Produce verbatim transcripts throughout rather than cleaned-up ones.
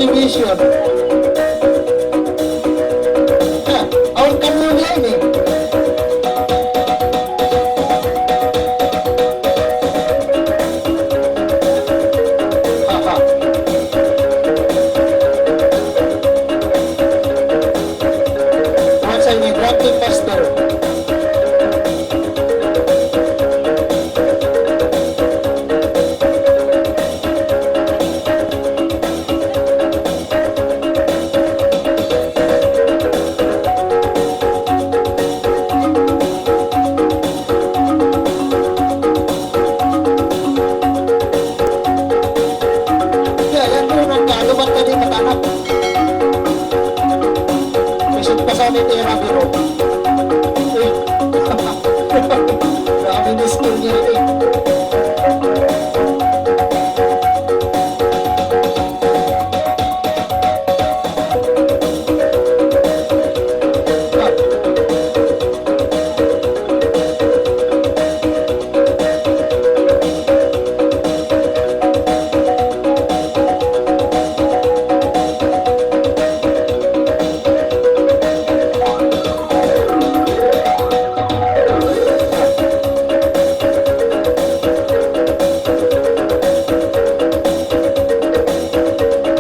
Division. Ha, awn kami ini. Ha, ha. Once I need rapid pastor. Ya, yan po, nagkalubat ka din, matanak. Isip pa sa amin, eh, Rabiro. Eh. Grabe na school niya, eh.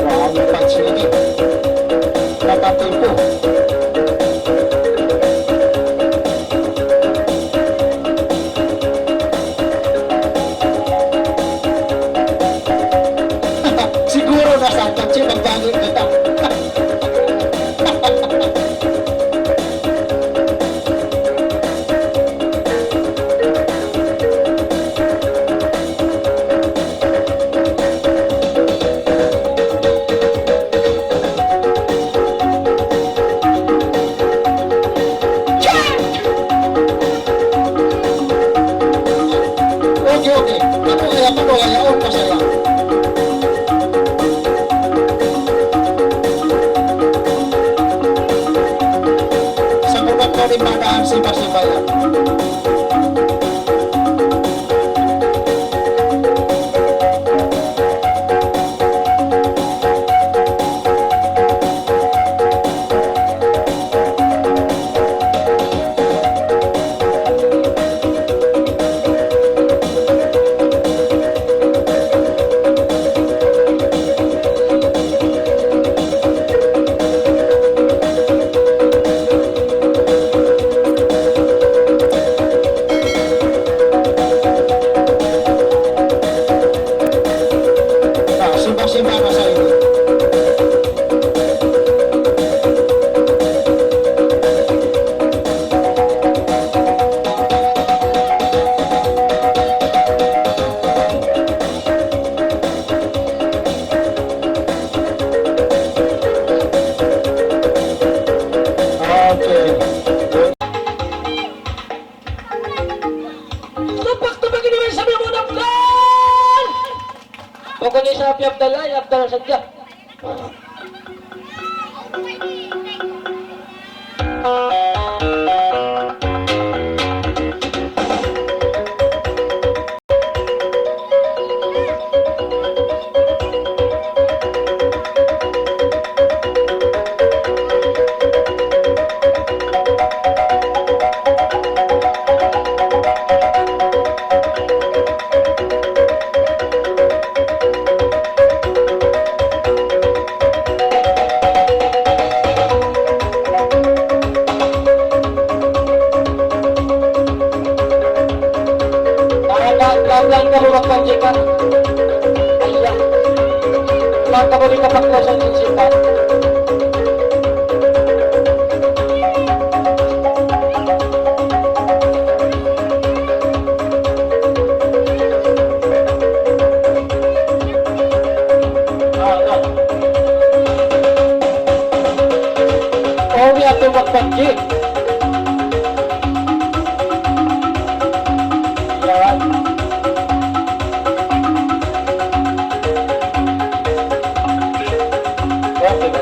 Wow, ang pag-, sige. Napatay ko. Siguro nasa kotse, magbalik kita. Okay, okay. Ako kaya pa ba kaya o pasaya? Sa buwan ko rin madaan sipa-sipa yan. Ah, simba-simba na sa inyo. Okay. Tupak, tupak ini, may sabi mo na plan! Pokoknya sa Happy Abdallah, ya Abdallah sadja. Para problem kamu magpanjikan. Ayah. Baka mo di ka pagkusan sin sipat. Umi atu magpanji. Yan. Okay.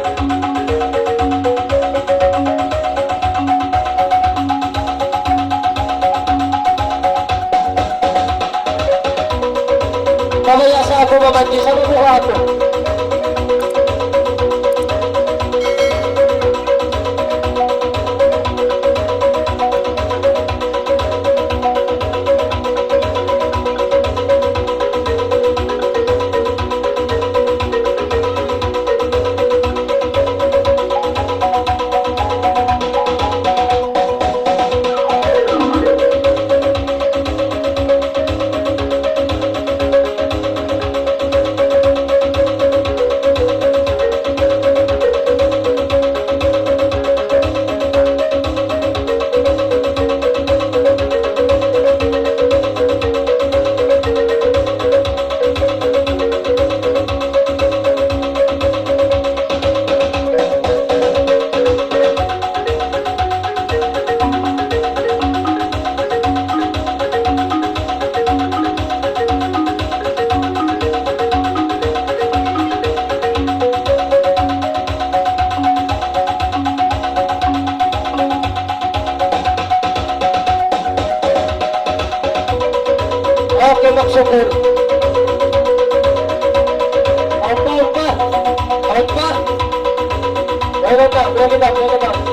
Pabaya sa aku mamanji sa bubuha aku. Okay, magsukul. Ampa, ampa. Ampa. Break it up, break it up, break it up.